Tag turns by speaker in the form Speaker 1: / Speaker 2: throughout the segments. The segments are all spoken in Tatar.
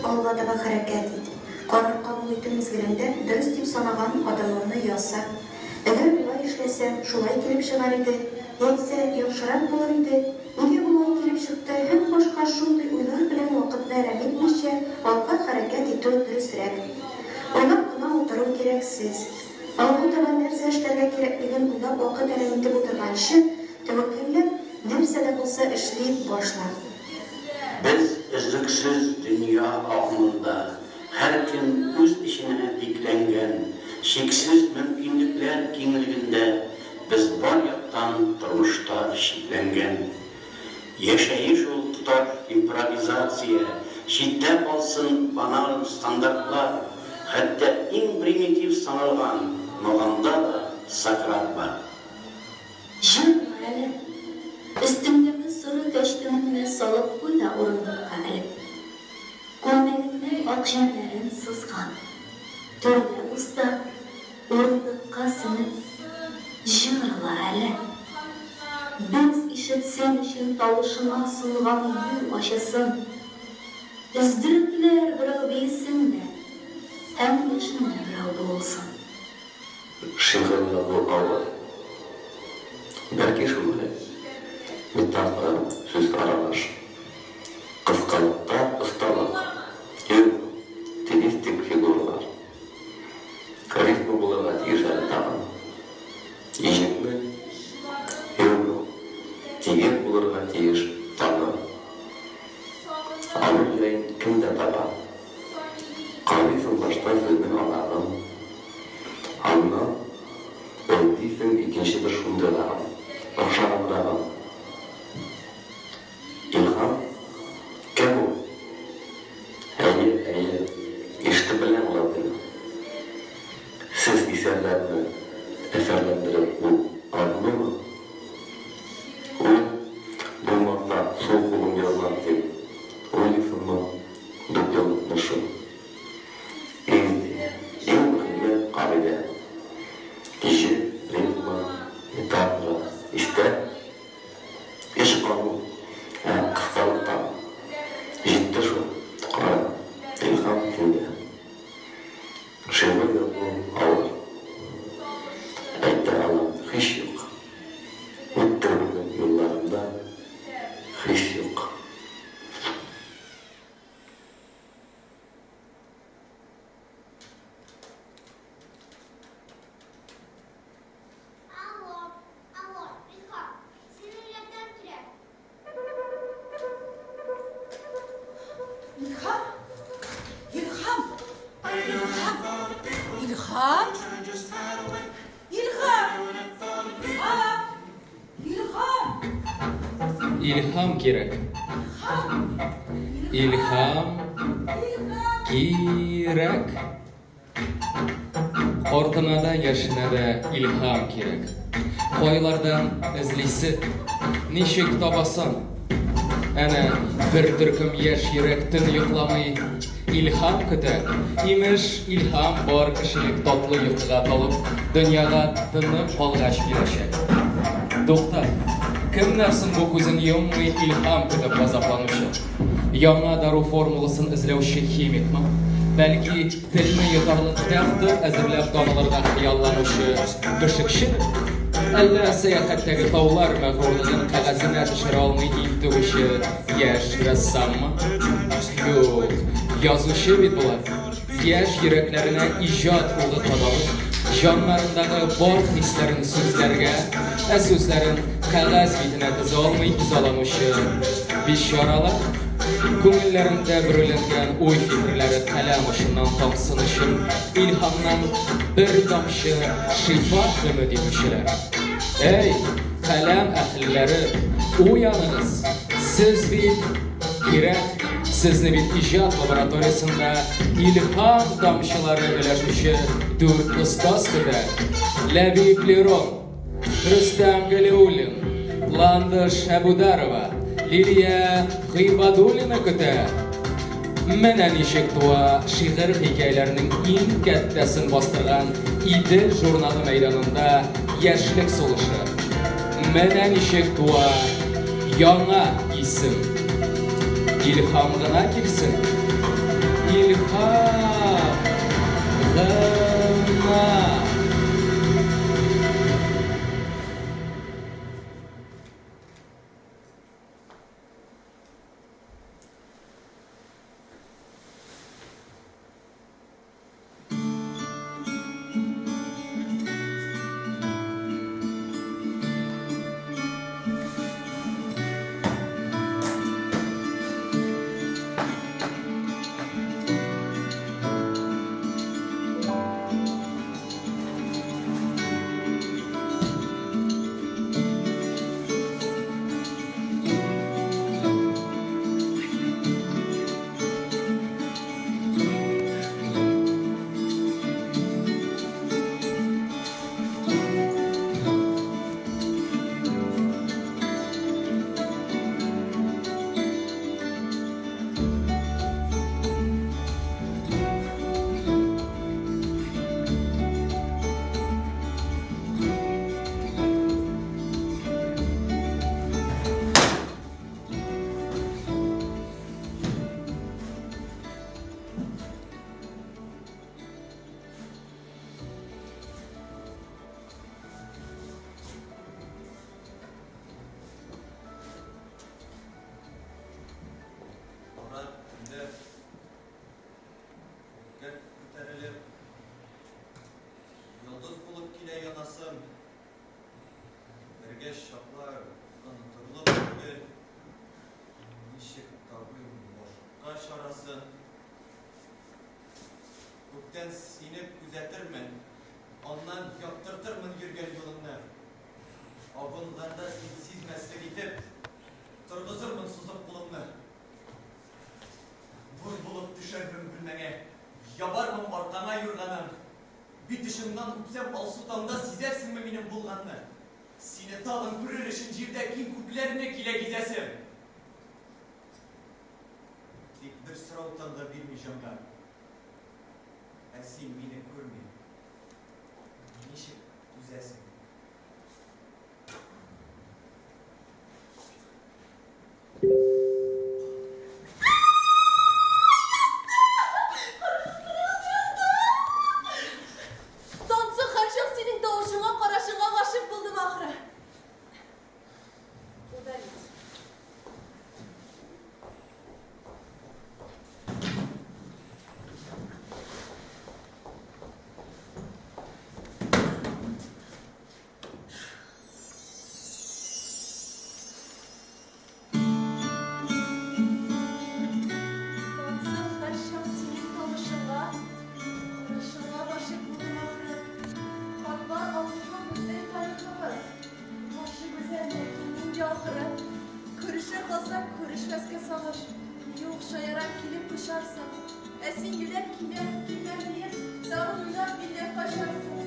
Speaker 1: алга таба хәрәкәт ит. Карар кабул итү мизгелендә дөрес дип санаган адымыңны яса. Әгәр болай эшләсәм, шулай килеп чыгар иде, яисә яхшырак булыр иде, нигә болай килеп чыкты һәм башка шундый уйлар белән вакытны әрәм итмичә, алга хәрәкәт итү дөресрәк. Уйлап кына утыру кирәксез. Алга таба нәрсә эшләргә кирәклеген уйлап вакыт әрәм итеп утырганчы, тәвәккәлләп, нәрсә дә булса эшли башла.
Speaker 2: Без өзлексез дөнья агымында, һәркем үз эченә бикләнгән, чиксез мөмкинлекләр киңлегендә без бар яктан тормышта чикләнгән. Яшәеш ул тоташ импровизация, читтә калсын баналь стандартлар, хәтта иң примитив саналган наганда да Сократ бар.
Speaker 3: Җырла әле. Өстеңдәге соры кәчтүмеңне салып куй да урындыкка элеп. Күлмәгеңнең ак җиңнәрен сызган. Түргә уз да, урындыкка сеңеп, җырла әле. Без ишетсен өчен тавышыңа сонган юл ачысын. Өздерепләр берәү биесен дә, һәм яшендә берәү буылсын.
Speaker 4: Шигырь язу авыр. Бәлки шулай. Метафора, сүз аралаш. Кыскалыкта осталык. Юк, стилистик фигуралар. Рифма булырга тиеш әле тагын. Иҗекме? Юк, тигез булырга тиеш тагын. Аның җаен кем дә таба. Карыйсың башта сүзнең азагын, аннан эзлисең икенче бер шундыйрагын, охшаганрагын. Илһам? Кем ул? Әйе, әйе, ишетеп беләм ул абыйны. Сез исәрләрне әсәрләндереп ул армыймы? Ул, булмаса, сул кулым язар дип уйлыйсыңмы? Дүрт еллыкны шул. Иң, иң мөһиме кагыйдә. Иҗек, рифма, метафора, истә. Эш аның, ә кыскалыкта. Җитте шул, кара, илһам синдә. Шигырь язу авыр. Әйтә алам, һич юк. Никтер минем юлларымда хис юк.
Speaker 5: Алло, алло, Илһам, синең ярдәм кирәк.
Speaker 6: Илһам! Илһам! Илһам! Илһам! Илһам! Илһам! Илһам!
Speaker 7: Илһам кирәк. Илһам кирәк. Картына да, яшенә дә илһам кирәк. Кайлардан эзлисе, ничек табасың? Әнә, бер төркем яшь йөрәк төн йокламый, илһам көтә. Имеш, илһам бар кешелек татлы йокыга талып, дөньяга тынып калгач бирәчәк. Тукта, кемнәр соң бу күзен йоммый илһам көтеп газапланучы? Яңа дару формуласын эзләүче химикмы? Бәлки, телне йотарлык тәм-том әзерләп танылырга хыялланучы пешекчедер? Әллә сәяхәттәге таулар мәгърурлыгын кәгазенә төшерә алмый интегүче яшь рәссаммы? Юк, язучы бит болар. Яшь йөрәкләренә иҗат угы кадалып, җаннарындагы бар хисләрен сүзләргә, ә сүзләрен кәгазь битенә тезә алмый изаланучы бичаралар. Күңелләрендә бөреләнгән уй-фикерләре каләм очыннан тамсын өчен илһамнан бер тамчы шифа өмет итүчеләр. Әй, каләм әһелләре, уяныгыз! Сез бит кирәк, сезне бит иҗат лабораториясендә илһам тамчылары өләшүче дүрт остаз көтә. Ләбиб Лерон, Рөстәм Галиуллин, Ландыш Әбүдарова, Лилия Гыйбадуллина көтә. Менә ничек туа шигырь хикәяләренең иң кәттәсен бастырган Идел журналы мәйданында яшьлек сулышы. Менә ничек туа яңа исем. Илһам гына килсен. Илһам гына.
Speaker 8: Кара төндә күккә күтәрелеп, йолдыз булып килә янасым. Бергә чаклар онытырлык түгел. Ничек табыйм башка чарасын? Күктән сине күзәтермен, аннан яктыртырмын йөргән юлыңны. Абынганда син сизмәслек итеп, торгызырмын сузып кулымны. Бур булып төшәрмен бүлмәңә, ябармын аркаңа юрганым. Бит очыңнан үпсәм алсу таңда сизәрсеңме минем булганны? Сине тагын күрер өчен җирдә киң күкләрне килә гизәсем. Тик бер сорау тынгы бирми җанга. Ә син мине күрми. Ничек түзәсең?
Speaker 9: Тансык һәрчак синең тавышыңа, карашыңа гашыйк булдым ахры. Удалить. Тансык һәрчак синең тавышыңа, карашыңа гашыйк булдым ахры. Хатлар алышу безнең тарихыбыз. Башы гүзәл, ләкин нинди ахыры? Күрешә калсак, күрешмәскә сагыш. Юк, шаярам, килеп кочарсың. Ә син юләр киләм, килмәм диеп, тагын уйнап миннән качарсың.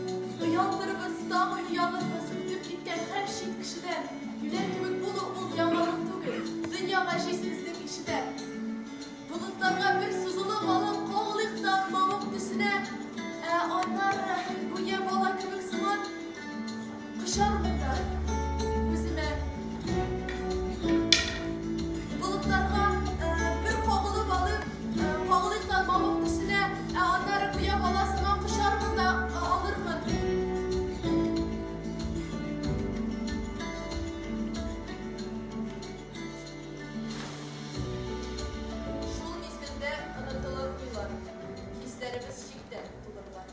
Speaker 9: Оялтырбыз, тагын оялырбыз, үтеп киткән һәр чит кешедән. Юләр кебек булу ул яманлык түгел, дөнья гаҗиз безнең ишедә. Болытларга бер сузылып алып, кагылыйк та мамык төсенә. Ә аннары, гүя бала кебек сыман, Кочармын да үземә. Болытларга бер кагылып алып, кагылыйк та мамык төсенә, ә аннары гүя бала сыман кочармын да алырмын. Шул мизгелдә онытылыр уйлар, хисләребез чиктән тулырлар.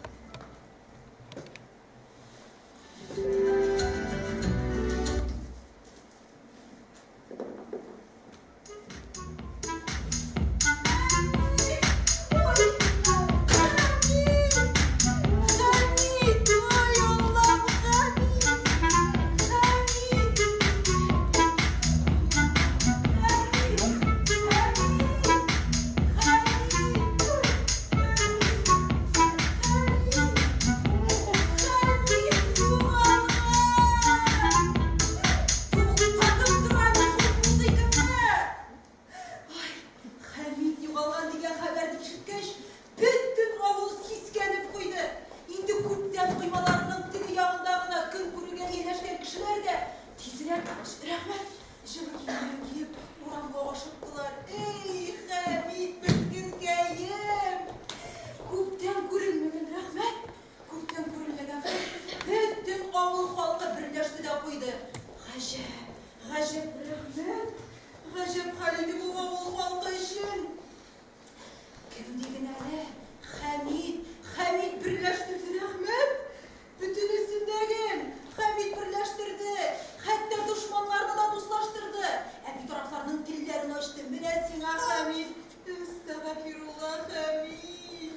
Speaker 6: куйды. Гаҗәп, гаҗәп рәхмәт, гаҗәп хәл иде бу авыл халкы өчен. Кем диген әле? Хәмит, Хәмит берләштерде, рәхмәт. Бөтенесендәген Хәмит берләштерде, хәтта дошманнарны да дуслаштырды. Ә битарафларның телләрен ачты. Менә сиңа Хәмит. Әстәгафирулла, Хәмит.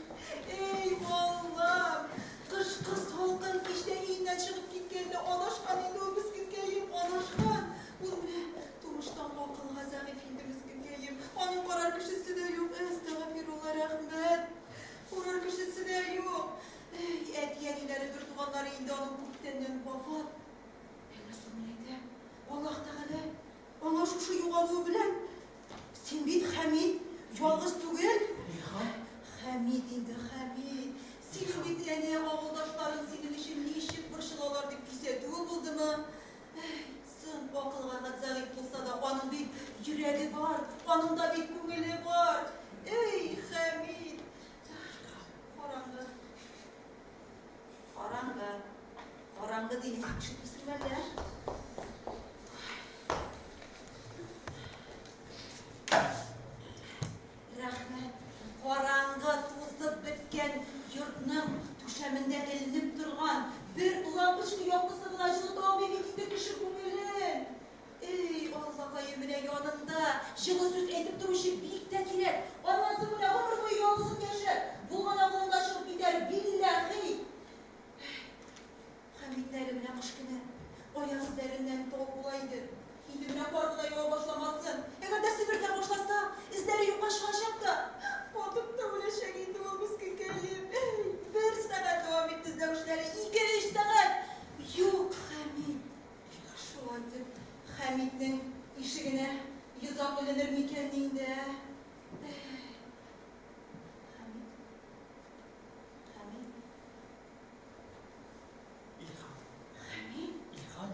Speaker 6: Эй, Аллам! Кышкы салкын кичтә өеннән чыгып киткәндә адашкан инде ул мескенкәем, адашкан. Ул менә тумыштан акылга зәгыйфь инде мескенкәем. Аның карар кешесе дә юк. Әстәгафирулла, рәхмәт. Карар кешесе дә юк. Әй, әти-әниләре, бертуганнары инде аның күптәннән вафат. Әмма соң мин әйтәм, Аллаһ Тәгалә аңа шушы югалуы белән Син бит, Хәмит, ялгыз түгел.
Speaker 8: Илһам.
Speaker 6: Хәмит инде, Хәмит. Синең бит әнә авылдашларың синең өчен ничек борчылалар дип кисәтүе булдымы? Әй, соң, акылга зәгыйфь булса да, аның бит йөрәге бар, аның да бит күңеле бар. Әй, Хәмит. Караңгы. Караңгы. Караңгы дим, ишетмисеңме әллә? Рәхмәт. Караңгы тузып беткән йортның түшәмендә эленеп торган бер лампочка яктысы гына җылыта алмый бит инде кеше күңелен. Эй, Аллакаем, менә яныңда җылы сүз әйтеп торучы бик тә кирәк. Аннан соң менә гомер буе ялгызың яшәп, булган акылың да чыгып китәр, билләхи. Хәмитне әле менә кыш көне аяк эзләреннән табып була иде. Инде менә кар гына ява башламасын. Әгәр дә себертә башласа, эзләре юкка чыгачак та, батып та үләчәк инде ул мескенкәем. Әй, бер сәгать дәвам итте эзләү эшләре, ике-өч сәгать. Юк, Хәмит. Шулай итеп, Хәмитнең ишегенә йозак эленер микәнни инде, ә? Әй, Хәмит. Хәмит.
Speaker 8: Илһам.
Speaker 6: Хәмит?
Speaker 8: Илһам.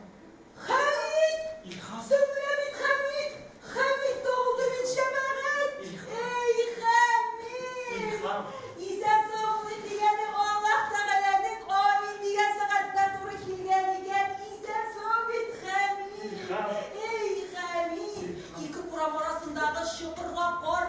Speaker 6: Хәмит!
Speaker 8: Илһам.
Speaker 6: Сөмбелә бит Хәмит! Хәмит табылды бит, җәмәгать!
Speaker 8: Илһам.
Speaker 6: Эй, Хәмит!
Speaker 8: Илһам.
Speaker 6: Исән-сау булыйк дигәне Аллаһ Тәгаләнең амин дигән сәгатенә туры килгән икән. Исән-сау бит Хәмит!
Speaker 8: Илһам.
Speaker 6: Эй, Хәмит!
Speaker 8: Илһам.
Speaker 6: Ике урам арасындагы чокырга кар.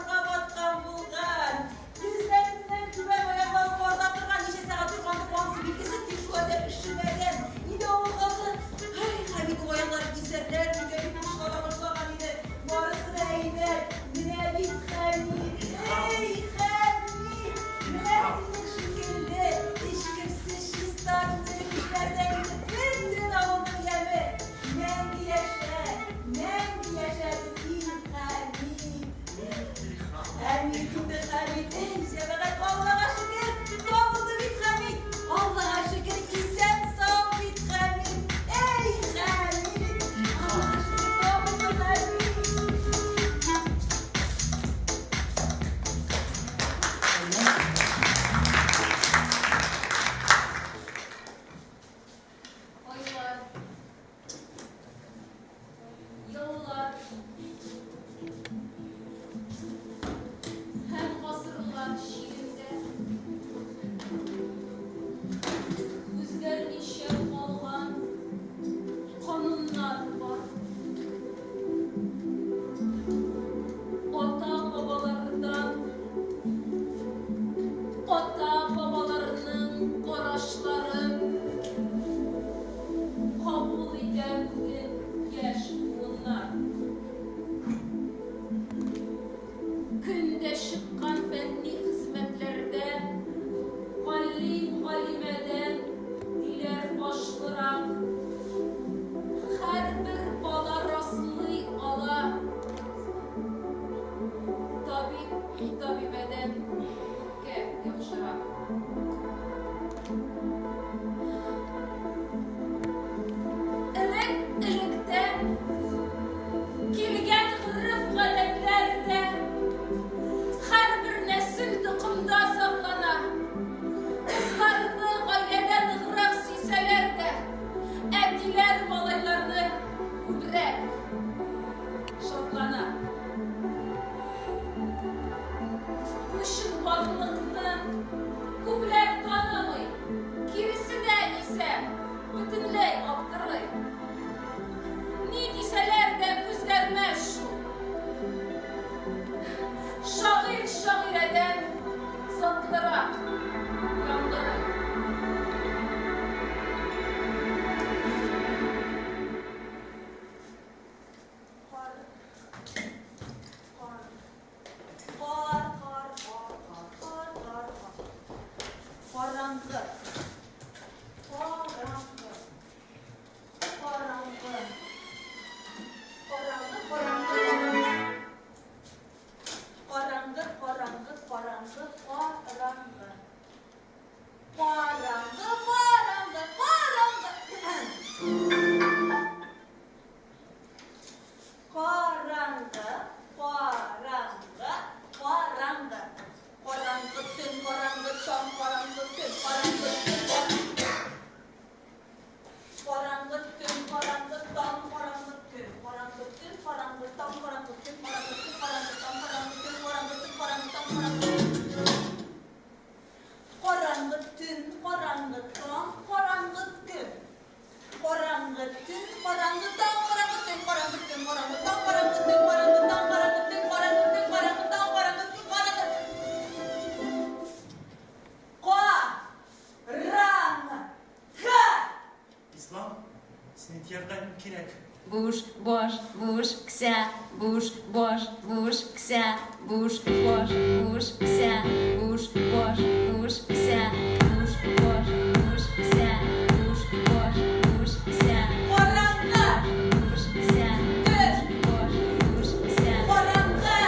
Speaker 8: Синең ярдәмең кирәк.
Speaker 10: Буш, баш, буш, кесә, буш, баш, буш, кесә, буш, баш, буш, кесә, буш, баш, буш, кесә, буш, баш, буш, кесә, буш, баш, буш, кесә.
Speaker 6: Караңгы!
Speaker 10: Буш, кесә,
Speaker 6: Төн!
Speaker 10: баш, буш, кесә.
Speaker 6: Караңгы!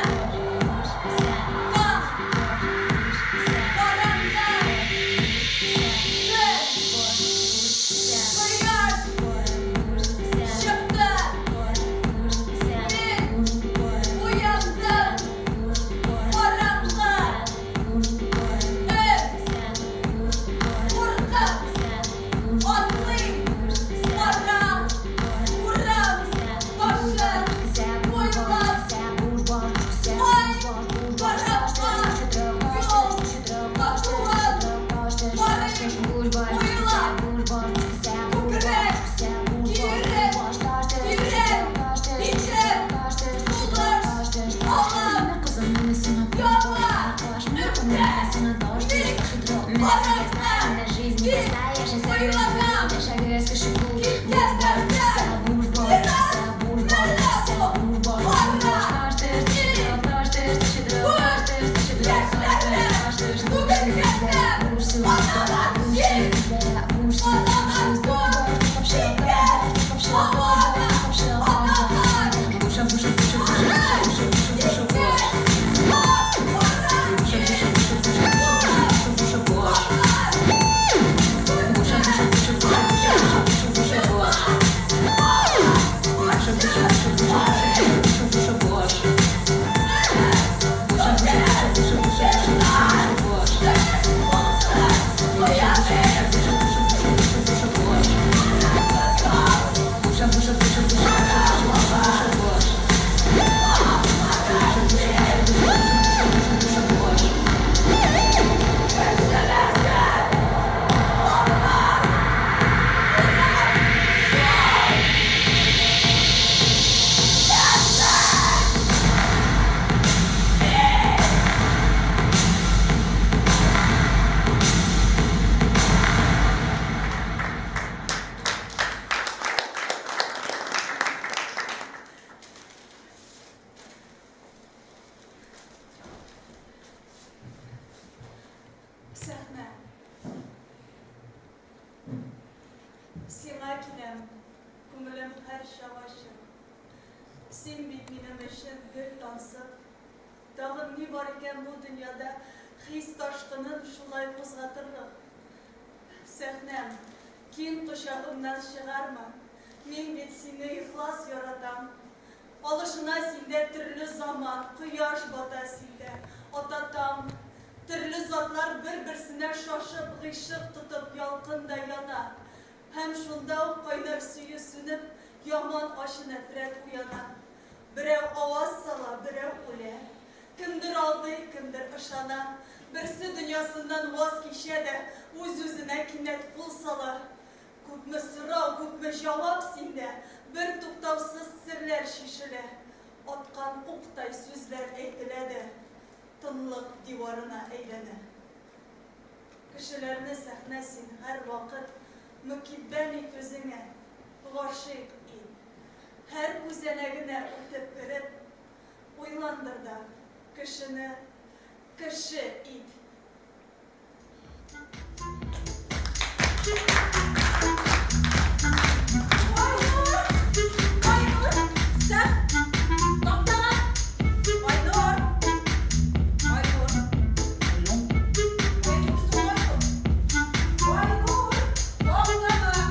Speaker 10: Буш, кесә,
Speaker 6: Таң!
Speaker 10: буш, кесә.
Speaker 6: Караңгы! Төн!
Speaker 10: Баш, буш, кесә.
Speaker 6: Кояш!
Speaker 10: Баш, буш, кесә.
Speaker 6: Чыкты!
Speaker 10: Баш, буш, кесә.
Speaker 6: Мин!
Speaker 10: Буш, баш,
Speaker 6: Уяндым!
Speaker 10: буш, баш,
Speaker 6: Караңгы!
Speaker 10: буш, баш,
Speaker 6: Өн!
Speaker 10: кесә, буш, баш,
Speaker 6: Куркып!
Speaker 10: кесә, буш,
Speaker 6: Атлыйм!
Speaker 10: буш, кесә,
Speaker 6: Кара!
Speaker 10: баш,
Speaker 6: Урам!
Speaker 10: кесә,
Speaker 6: Башы!
Speaker 10: кесә, буш,
Speaker 6: Буйлап!
Speaker 10: кесә, буш, баш, кесә,
Speaker 6: Ай!
Speaker 10: буш, баш, буш, баш,
Speaker 6: Карапка!
Speaker 10: баш, баш,
Speaker 6: Юл!
Speaker 10: баш, баш,
Speaker 6: Татуын!
Speaker 10: баш, баш,
Speaker 6: Барыйм!
Speaker 10: буш, баш, кесә,
Speaker 6: Буйлап!
Speaker 10: буш, баш, кесә, буш,
Speaker 6: Күкрәк!
Speaker 10: баш, кесә, буш,
Speaker 6: Киереп!
Speaker 10: баш, баш,
Speaker 6: Тирән!
Speaker 10: баш,
Speaker 6: Ничек!
Speaker 10: баш,
Speaker 6: Сулыш!
Speaker 10: баш, баш,
Speaker 6: Алып!
Speaker 10: Менә кызым, менә сиңа
Speaker 6: Яма!
Speaker 10: баш, менә менә сиңа таш,
Speaker 6: Мин!
Speaker 10: Менә
Speaker 6: Караңгы!
Speaker 10: менә жизнь
Speaker 6: Кит!
Speaker 10: непростая,
Speaker 6: Уйлагам!
Speaker 10: шагаю, шагаю,
Speaker 6: Киткән дәртем!
Speaker 10: буш, баш,
Speaker 6: Мирас!
Speaker 10: кесә, буш, баш,
Speaker 6: Нәрдә
Speaker 10: кесә,
Speaker 6: бу?
Speaker 10: буш, баш,
Speaker 6: Кара!
Speaker 10: баш, баш,
Speaker 6: Мин!
Speaker 10: баш,
Speaker 6: Күз! Яшьләрем! Үгетләндем! Аналар җил! Аналар күк! Киткән! Һавада! Аналар! Сәхнә. Сиңа киләм, күңелем һәрчак ачык. Син бит минем өчен гел тансык. Тагын ни бар икән бу дөньяда хис ташкынын шулай кузгатырлык? Сәхнәм, киң кочагымнан чыгарма. Мин бит сине ихлас яратам. Алышына синдә төрле заман, кояш бата синдә, ата таң. Төрле затлар бер-берсенә шашып, гыйшык тотып, ялкын да яна. Һәм шунда ук кайнар сөю сүнеп, яман ачы нәфрәт уяна. Берәү аваз сала, берәү үлә. Кемдер алдый, кемдер ышана. Берсе дөньясыннан ваз кичә дә, үз-үзенә кинәт кул сала. Күпме сорау, күпме җавап синдә, бер туктаусыз серләр чишелә. Аткан уктай сүзләр әйтелә дә, тынлык диварына әйләнә. Кешеләрне сәхнә син һәрвакыт мөкиббән ит үзеңә, гашыйк ит. Һәр күзәнәгенә үтеп кереп, уйландыр да кешене кеше ит. Айнур! Айнур! Сәх! Тактага! Айнур! Айнур! Айнур, соң Айнур! Айнур! Тактага!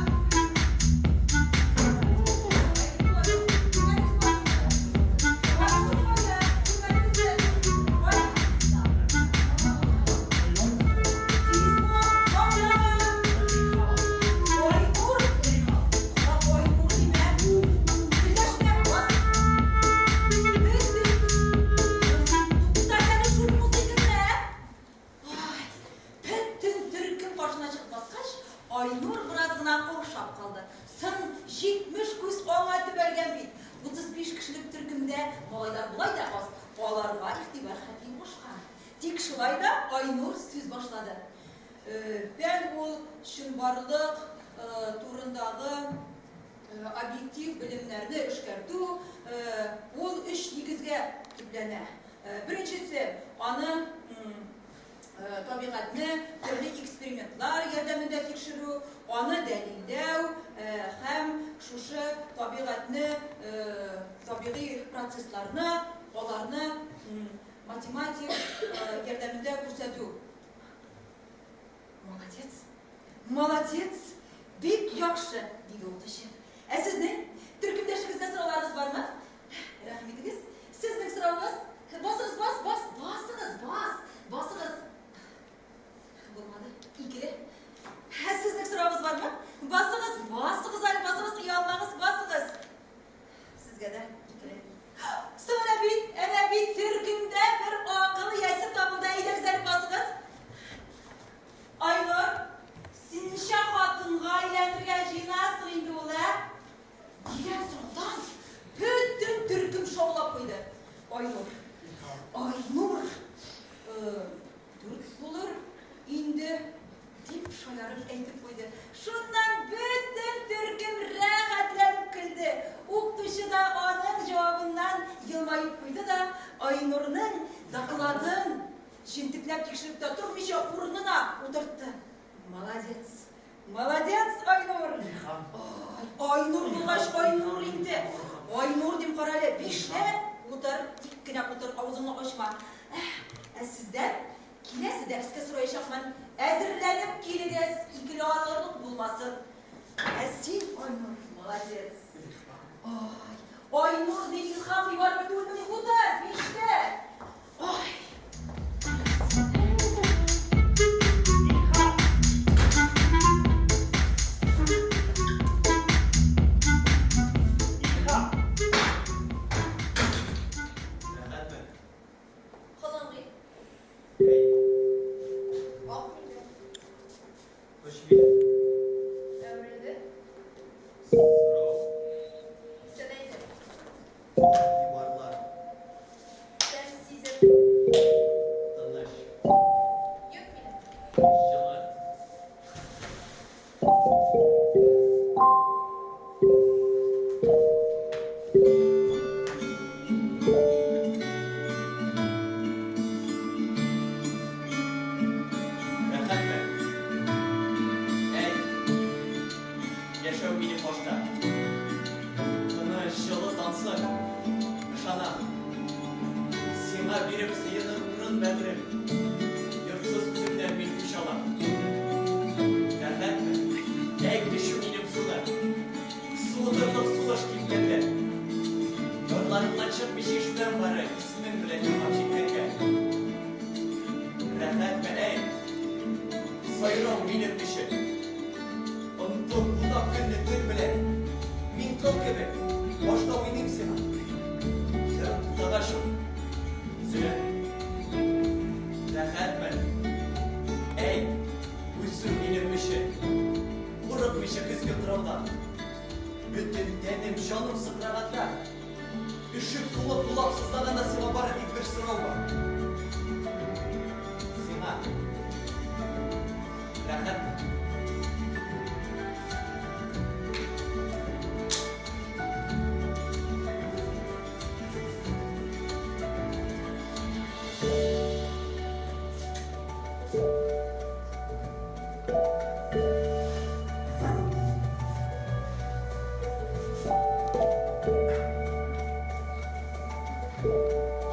Speaker 6: Бөтен төркем каршына чыгып баскач, Айнур бераз гына каушап калды. Соң 70 күз аңа төбәлгән бит. 35 кешелек төркемдә малайлар болай да аз, аларга игътибар хәтле кушкан. Тик шулай да Айнур сүз башлады. Фән ул чынбарлык турындагы белемнәрне эшкәртү, ул өч нигезгә төпләнә. Беренчесе, аны табигатьне төрле экспериментлар ярдәмендә тикшерү, аны дәлилләү һәм шушы табигатьне, табигый процессларны, аларны математик ярдәмендә күрсәтү. Молодец! Молодец! Бик яхшы, диде укытучы. Ә сезнең төркемдәшегезгә сорауларыгыз бармы? Рәхим итегез. Сезнең соравыгыз? Басыгыз, бас, бас, басыгыз, бас, басыгыз. Булмады. Икеле. Ә сезнең соравыгыз бармы? Басыгыз, басыгыз әле, басыгыз, оялмагыз, басыгыз. Сезгә дә икеле. Соң әнә бит, әнә бит төркемдә бер акыл иясе табылды. Әйдәгез әле, басыгыз. Айнур, син ничә хатынга өйләнергә җыенасың инде ул, ә? Дигән сораудан бөтен төркем шаулап куйды. Айнур, Айнур, дүрт булыр инде, дип шаярып әйтеп куйды. Шуннан бөтен төркем рәхәтләнеп көлде. Укытучы да аның җавабыннан елмаеп куйды да, Айнурның докладын җентекләп тикшереп тә тормыйча урынына утыртты. Молодец! Молодец, Айнур!
Speaker 8: Илһам.
Speaker 6: Ай, Айнур булгач, Айнур инде. Айнур дим, карале, бишле. Утыр, тик кенә утыр, авызыңны ачма. Ә сездән киләсе дәрескә сораячакмын. Әзерләнеп килегез, икеле алырлык булмасын. Ә син, Айнур, молодец. Ай, Айнур ди, Илһам ди, барыбер түгелмени? Утыр, бишле. Ай!
Speaker 8: Рәхәтме?
Speaker 9: Холынгый.
Speaker 8: Әй.
Speaker 9: Ак мине.
Speaker 8: Оч мине.
Speaker 9: Әверелде.
Speaker 8: Сорау.
Speaker 9: Исәнәйде.
Speaker 8: Диварлар.
Speaker 9: Тәм сизеп.
Speaker 8: Тыныч.
Speaker 9: Йөрт мине.
Speaker 8: Җылы. Рәхәтме? Әй, яшәү минем башта. Тыныч, җылы, тансык. Ышанам. Сиңа биреп сыеныр урын бәгърем. Йортсыз үземнән мин үч алам. Рәхәтме? Әй, төшү минем суны. Суытырлык сулыш кипкәндә. Ярларымнан чыкмый чишмәм бары, исемең белән ямап җиткәнгә. Рәхәтме, әй? Сайрау минем өчен. Онытып, бутап көнне төн белән. Мин кыл кебек, башта уйныйм сиңа. Җырым туктагач ук, өзелә. Рәхәтме? Әй, үсү минем өчен. Курыкмыйча көзге кыраудан. Бөтен тәнем, җаным сыкраганда, өшеп, тулып, тулап сызлаганда сиңа бары тик бер сорау бар. Сиңа рәхәтме?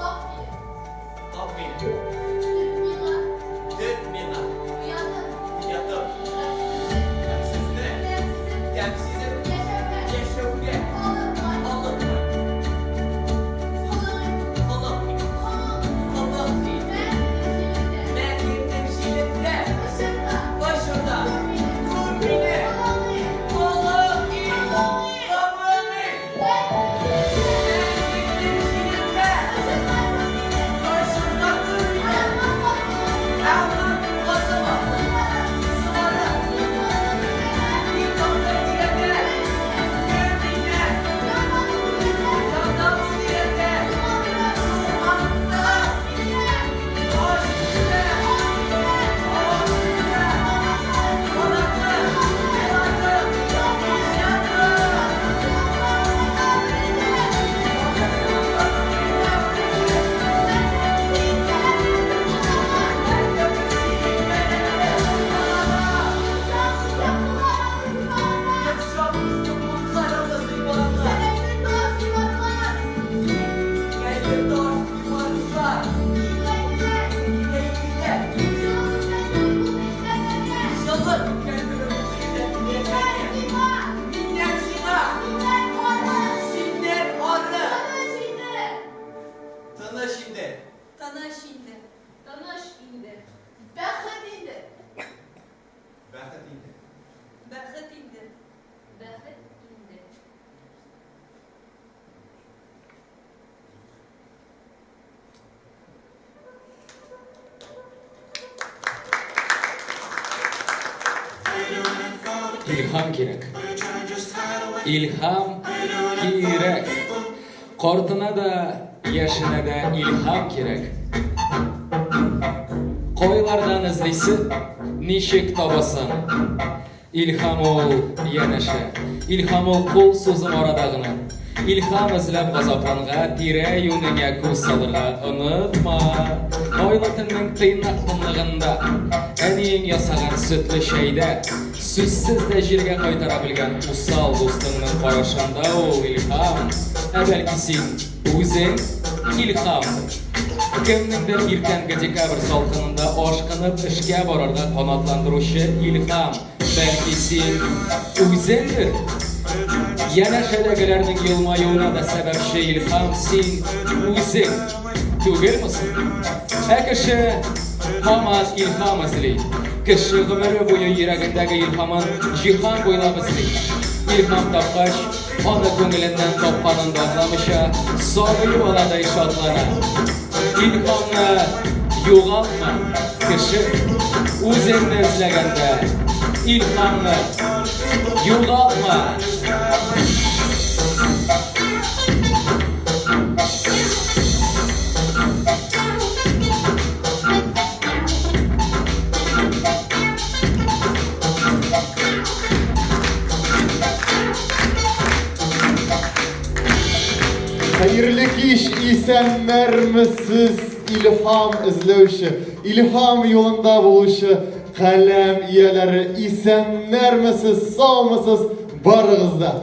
Speaker 9: Тап мине.
Speaker 8: Тап мине.
Speaker 9: Төрт миңа.
Speaker 8: Төрт миңа.
Speaker 9: Уятып.
Speaker 8: Уятып.
Speaker 9: Гамьсезне.
Speaker 8: Гамьсезне.
Speaker 9: Тәмсезен.
Speaker 8: Тәмсезен.
Speaker 9: Яшәүгә.
Speaker 8: Яшәүгә.
Speaker 9: Алынма.
Speaker 8: Алынма.
Speaker 9: Холык ит.
Speaker 8: Холык ит.
Speaker 9: Холык.
Speaker 8: Холык ит.
Speaker 9: Мәңгелек җилендә.
Speaker 8: Мәңгелек җилендә.
Speaker 9: Очырда.
Speaker 8: Очырда.
Speaker 9: Күр мине.
Speaker 8: Күр мине.
Speaker 9: Холык ит.
Speaker 8: Холык ит.
Speaker 9: Холык ит.
Speaker 8: Кабул ит.
Speaker 9: Мәңгелек
Speaker 8: Мәңгелек җилендә.
Speaker 9: Очырда күр мине.
Speaker 8: Очырда күр мине.
Speaker 7: Илһам кирәк. Илһам кирәк. Картына да, яшенә дә илһам кирәк. Кайлардан эзлисе, ничек табасың? Илһам ул янәшә. Илһам ул кул сузым арада гына. Илһам эзләп газапланга, тирә-юнеңә күз салырга онытма. Айлы төннең тыйнак тынлыгында, әниең ясаган сөтле чәйдә, сүзсез дә җиргә кайтара белгән усал дустыңның карашында ул илһам. Ә бәлки син үзең илһамдыр? Кемнеңдер иртәнге декабрь салкынында ашкынып эшкә барырга канатландыручы илһам. Бәлки син үзеңдер? Янәшәдәгеләрнең елмаюына да сәбәпче илһам син үзең түгелме соң? Ә кеше һаман илһам эзли. Кеше гомере буе йөрәгендәге илһамын җиһан буйлап эзли. Илһам тапкач, аны күңеленнән тапканын да аңламыйча, сабый баладай шатлана. Илһамны югалтма, кеше. Үзеңне эзләгәндә, илһамны югалтма.
Speaker 11: Хәерле кич, исәннәрмесез, илһам эзләүче, илһам юлында булучы каләм ияләре, исәннәрмесез, саумысыз, барыгыз да.